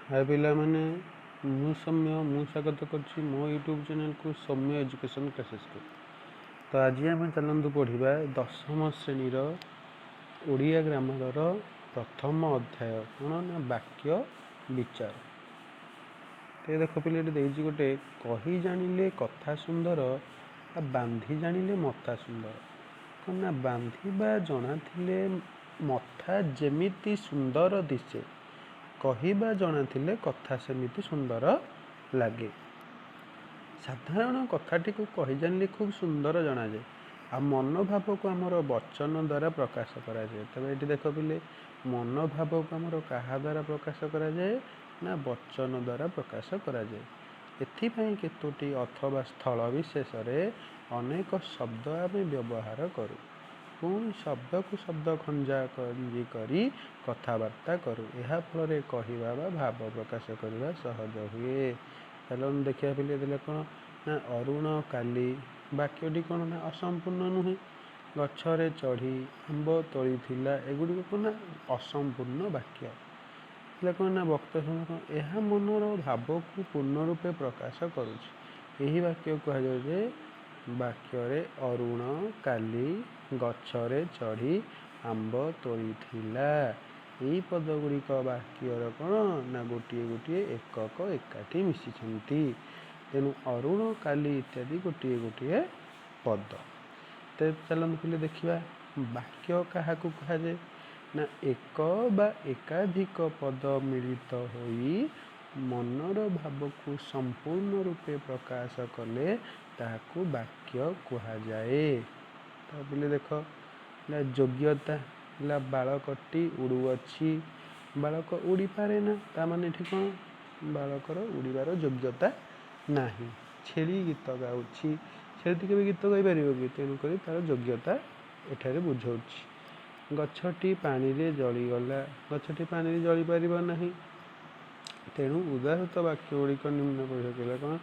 ହାଏ ପିଲାମାନେ, ମୁଁ ସୌମ୍ୟ। ମୁଁ ସ୍ୱାଗତ କରୁଛି ମୋ ୟୁଟ୍ୟୁବ୍ ଚ୍ୟାନେଲକୁ, ସୌମ୍ୟ ଏଜୁକେସନ୍ କ୍ଲାସେସ୍କୁ। ତ ଆଜି ଆମେ ଚାଲନ୍ତୁ ପଢ଼ିବା ଦଶମ ଶ୍ରେଣୀର ଓଡ଼ିଆ ଗ୍ରାମାରର ପ୍ରଥମ ଅଧ୍ୟାୟ। କ'ଣ ନା ବାକ୍ୟ ବିଚାର। ତ ଦେଖ ପିଲା, ଏଠି ଦେଇଛି ଗୋଟେ, କହି ଜାଣିଲେ କଥା ସୁନ୍ଦର ଆଉ ବାନ୍ଧି ଜାଣିଲେ ମଥା ସୁନ୍ଦର। କ'ଣ ନା ବାନ୍ଧିବା ଜଣାଥିଲେ ମଥା ଯେମିତି ସୁନ୍ଦର ଦିଶେ, କହିବା ଜଣାଥିଲେ କଥା ସେମିତି ସୁନ୍ଦର ଲାଗେ। ସାଧାରଣ କଥାଟିକୁ କହି ଜାଣିଲେ ଖୁବ୍ ସୁନ୍ଦର ଜଣାଯାଏ ଆଉ ମନୋଭାବକୁ ଆମର ବଚନ ଦ୍ୱାରା ପ୍ରକାଶ କରାଯାଏ। ତେବେ ଏଠି ଦେଖ ପିଲେ, ମନୋଭାବକୁ ଆମର କାହା ଦ୍ୱାରା ପ୍ରକାଶ କରାଯାଏ ନା ବଚନ ଦ୍ୱାରା ପ୍ରକାଶ କରାଯାଏ। ଏଥିପାଇଁ କେତୋଟି ଅଥବା ସ୍ଥଳ ବିଶେଷରେ ଅନେକ ଶବ୍ଦ ଆମେ ବ୍ୟବହାର କରୁ। ପୁଣି ଶବ୍ଦକୁ ଶବ୍ଦ ଖଞ୍ଜା ଖଞ୍ଜି କରି କଥାବାର୍ତ୍ତା କରୁ। ଏହା ଫଳରେ କହିବା ବା ଭାବ ପ୍ରକାଶ କରିବା ସହଜ ହୁଏ। ଚାଲନ୍ତୁ ଦେଖିବା ପିଲେ, ଦେଲେ କ'ଣ ନା ଅରୁଣ କାଲି, ବାକ୍ୟଟି କ'ଣ ନା ଅସମ୍ପୂର୍ଣ୍ଣ ନୁହେଁ। ଗଛରେ ଚଢ଼ି ଆମ୍ବ ତୋଳିଥିଲା, ଏଗୁଡ଼ିକ କ'ଣ ନା ଅସମ୍ପୂର୍ଣ୍ଣ ବାକ୍ୟ। ହେଲେ କ'ଣ ନା ବକ୍ତବ୍ୟ କ'ଣ, ଏହା ମନର ଭାବକୁ ପୂର୍ଣ୍ଣ ରୂପେ ପ୍ରକାଶ କରୁଛି। ଏହି ବାକ୍ୟ କୁହାଯାଏ ଯେ ବାକ୍ୟରେ ଅରୁଣ କାଲି ଗଛରେ ଚଢ଼ି ଆମ୍ବ ତୋଳିଥିଲା, ଏଇ ପଦ ଗୁଡ଼ିକ ବାକ୍ୟର କ'ଣ ନା ଗୋଟିଏ ଗୋଟିଏ ଏକକ ଏକାଠି ମିଶିଛନ୍ତି। ତେଣୁ ଅରୁଣ କାଲି ଇତ୍ୟାଦି ଗୋଟିଏ ଗୋଟିଏ ପଦ। ତେବେ ଚାଲନ୍ତୁ ପିଲେ ଦେଖିବା, ବାକ୍ୟ କାହାକୁ କୁହାଯାଏ ନା ଏକ ବା ଏକାଧିକ ପଦ ମିଳିତ ହୋଇ ମନର ଭାବକୁ ସମ୍ପୂର୍ଣ୍ଣ ରୂପେ ପ୍ରକାଶ କଲେ ତାହାକୁ ବାକ୍ୟ କୁହାଯାଏ। ତ ପିଲେ ଦେଖ ନା, ଯୋଗ୍ୟତା ହେଲା ବାଳକଟି ଉଡ଼ୁଅଛି। ବାଳକ ଉଡ଼ିପାରେ ନା, ତା ମାନେ ଏଠି କ'ଣ ବାଳକର ଉଡ଼ିବାର ଯୋଗ୍ୟତା ନାହିଁ। ଛେଳି ଗୀତ ଗାଉଛି, ଛେଳି କେବେ ଗୀତ ଗାଇପାରିବ କି? ତେଣୁକରି ତାର ଯୋଗ୍ୟତା ଏଠାରେ ବୁଝାଉଛି। ଗଛଟି ପାଣିରେ ଜଳିଗଲା, ଗଛଟି ପାଣିରେ ଜଳିପାରିବ ନାହିଁ। ତେଣୁ ଉଦାହୃତ ବାକ୍ୟ ଗୁଡ଼ିକ ନିମ୍ନ କହିଲା କ'ଣ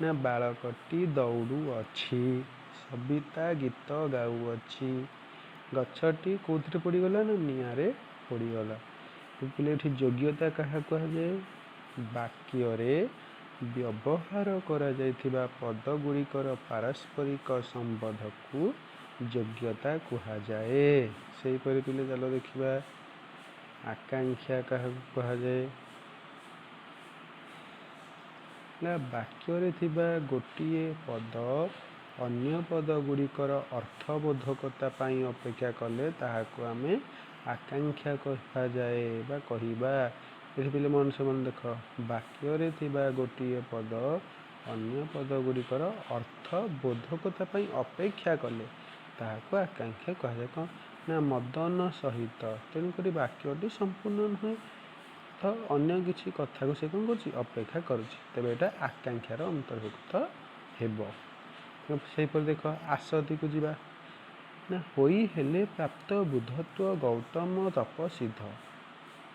ନା ବାଳକଟି ଦୌଡ଼ୁଅଛି, ସବିତା ଗୀତ ଗାଉଅଛି, ଗଛଟି କେଉଁଥିରେ ପୋଡ଼ିଗଲା ନା ନିଆଁରେ ପୋଡ଼ିଗଲା। ପିଲେ, ଏଠି ଯୋଗ୍ୟତା କାହା କୁହାଯାଏ? ବାକ୍ୟରେ ବ୍ୟବହାର କରାଯାଇଥିବା ପଦ ଗୁଡ଼ିକର ପାରସ୍ପରିକ ସମ୍ବନ୍ଧକୁ ଯୋଗ୍ୟତା କୁହାଯାଏ। ସେହିପରି ପିଲେ ଚାଲ ଦେଖିବା, ଆକାଂକ୍ଷା କାହାକୁ କୁହାଯାଏ ନା ବାକ୍ୟରେ ଥିବା ଗୋଟିଏ ପଦ ଅନ୍ୟ ପଦ ଗୁଡ଼ିକର ଅର୍ଥବୋଧକତା ପାଇଁ ଅପେକ୍ଷା କଲେ ତାହାକୁ ଆମେ ଆକାଂକ୍ଷା କୁହାଯାଏ ବା କହିବା। ଏଠି ପିଲେ ମନ ସେ ଦେଖ, ବାକ୍ୟରେ ଥିବା ଗୋଟିଏ ପଦ ଅନ୍ୟ ପଦ ଗୁଡ଼ିକର ଅର୍ଥବୋଧକତା ପାଇଁ ଅପେକ୍ଷା କଲେ ତାହାକୁ ଆକାଂକ୍ଷା କୁହାଯାଏ। କ'ଣ ନା ମଦନ ସହିତ, ତେଣୁକରି ବାକ୍ୟଟି ସମ୍ପୂର୍ଣ୍ଣ ନୁହେଁ ତ ଅନ୍ୟ କିଛି କଥାକୁ ସେ କ'ଣ କରୁଛି? ଅପେକ୍ଷା କରୁଛି। ତେବେ ଏଇଟା ଆକାଂକ୍ଷାର ଅନ୍ତର୍ଭୁକ୍ତ ହେବ। ସେହିପରି ଦେଖ, ଆସତିକୁ ଯିବା ନା, ହୋଇ ହେଲେ ପ୍ରାପ୍ତ ବୁଦ୍ଧତ୍ୱ ଗୌତମ ତପ ସିଦ୍ଧ,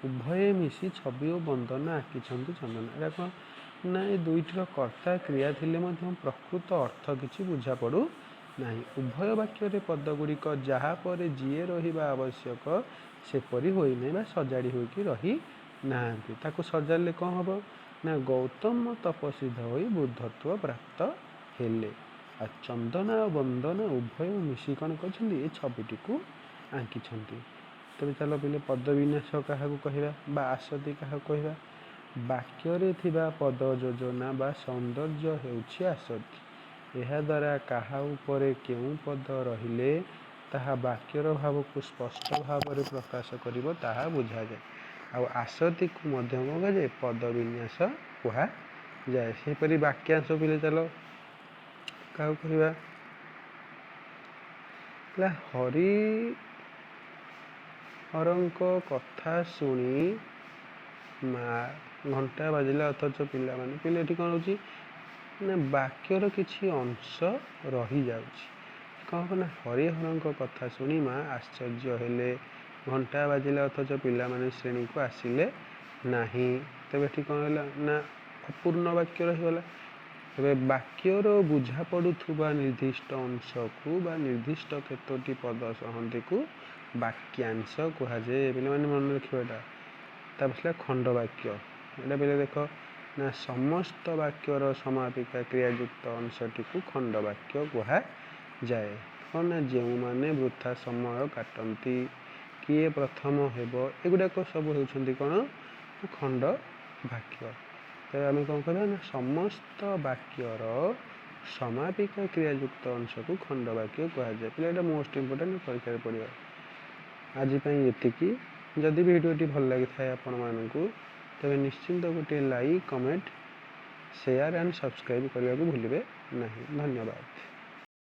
ଉଭୟେ ମିଶି ଛବି ଓ ବନ୍ଦନା ଆଙ୍କିଛନ୍ତି ଚନ୍ଦନ। ଏଇଟା କ'ଣ ନା ଏ ଦୁଇଟିର କର୍ତ୍ତା କ୍ରିୟା ଥିଲେ ମଧ୍ୟ ପ୍ରକୃତ ଅର୍ଥ କିଛି ବୁଝା ପଡ଼ୁ ନାହିଁ। ଉଭୟ ବାକ୍ୟରେ ପଦ ଗୁଡ଼ିକ ଯାହା ପରେ ଯିଏ ରହିବା ଆବଶ୍ୟକ ସେପରି ହୋଇନାହିଁ ବା ସଜାଡ଼ି ହୋଇକି ରହି ନାହାନ୍ତି। ତାକୁ ସଜାଡ଼ିଲେ କ'ଣ ହେବ ନା ଗୌତମ ତପସିଦ୍ଧ ହୋଇ ବୁଦ୍ଧତ୍ୱ ପ୍ରାପ୍ତ ହେଲେ, ଆଉ ଚନ୍ଦନା ଆଉ ବନ୍ଦନା ଉଭୟ ମିଶି କ'ଣ କରିଛନ୍ତି? ଏ ଛବିଟିକୁ ଆଙ୍କିଛନ୍ତି। ତେବେ ଚାଲ ପିଲେ, ପଦବିନ୍ୟାସ କାହାକୁ କହିବା ବା ଆସତି କାହାକୁ କହିବା? ବାକ୍ୟରେ ଥିବା ପଦ ଯୋଜନା ବା ସୌନ୍ଦର୍ଯ୍ୟ ହେଉଛି ଆସତି। ଏହାଦ୍ୱାରା କାହା ଉପରେ କେଉଁ ପଦ ରହିଲେ ତାହା ବାକ୍ୟର ଭାବକୁ ସ୍ପଷ୍ଟ ଭାବରେ ପ୍ରକାଶ କରିବ, ତାହା ବୁଝାଯାଏ। ଆଉ ଆସତିକୁ ମଧ୍ୟ କ'ଣ କୁହାଯାଏ? ପଦବିନ୍ୟାସ କୁହାଯାଏ। ସେହିପରି ବାକ୍ୟାଂଶ ପିଲେ ଚାଲ କାହାକୁ କହିବା? ହେଲା ହରି ହରଙ୍କ କଥା ଶୁଣି ମା, ଘଣ୍ଟା ବାଜିଲା ଅଥଚ ପିଲାମାନେ। ପିଲେ, ଏଠି କ'ଣ ହେଉଛି ନା ବାକ୍ୟର କିଛି ଅଂଶ ରହିଯାଉଛି। କ'ଣ ହେବ ନା ହରିହରଙ୍କ କଥା ଶୁଣି ମା ଆଶ୍ଚର୍ଯ୍ୟ ହେଲେ, ଘଣ୍ଟା ବାଜିଲା ଅଥଚ ପିଲାମାନେ ଶ୍ରେଣୀକୁ ଆସିଲେ ନାହିଁ। ତେବେ ଏଠି କ'ଣ ହେଲା ନା ଅପୂର୍ଣ୍ଣ ବାକ୍ୟ ରହିଗଲା। ତେବେ ବାକ୍ୟର ବୁଝା ପଡ଼ୁଥିବା ନିର୍ଦ୍ଦିଷ୍ଟ ଅଂଶକୁ ବା ନିର୍ଦ୍ଦିଷ୍ଟ କେତୋଟି ପଦ ସହନ୍ତିକୁ ବାକ୍ୟାଂଶ କୁହାଯାଏ। ପିଲାମାନେ ମନେ ରଖିବ ଏଇଟା। ତାପରେ ଥିଲା ଖଣ୍ଡବାକ୍ୟ। ଏଇଟା ପିଲା ଦେଖ ନା, ସମସ୍ତ ବାକ୍ୟର ସମାପିକା କ୍ରିୟାଯୁକ୍ତ ଅଂଶଟିକୁ ଖଣ୍ଡ ବାକ୍ୟ କୁହାଯାଏ। କ'ଣ ନା, ଯେଉଁମାନେ ବୃଥା ସମୟ କାଟନ୍ତି, କିଏ ପ୍ରଥମ ହେବ, ଏଗୁଡ଼ାକ ସବୁ ହେଉଛନ୍ତି କ'ଣ? ଖଣ୍ଡ ବାକ୍ୟ। ତେବେ ଆମେ କ'ଣ କରିବା ନା, ସମସ୍ତ ବାକ୍ୟର ସମାପିକା କ୍ରିୟାଯୁକ୍ତ ଅଂଶକୁ ଖଣ୍ଡ ବାକ୍ୟ କୁହାଯାଏ। ପିଲା, ଏଇଟା ମୋଷ୍ଟ ଇମ୍ପୋର୍ଟାଣ୍ଟ, ପରୀକ୍ଷାରେ ପଡ଼ିବ। ଆଜି ପାଇଁ ଏତିକି। ଯଦି ଭିଡ଼ିଓଟି ଭଲ ଲାଗିଥାଏ ଆପଣମାନଙ୍କୁ, ତେବେ ନିଶ୍ଚିନ୍ତ ଗୋଟିଏ like, comment, share and subscribe କରିବାକୁ ଭୁଲିବେ ନାହିଁ। ଧନ୍ୟବାଦ।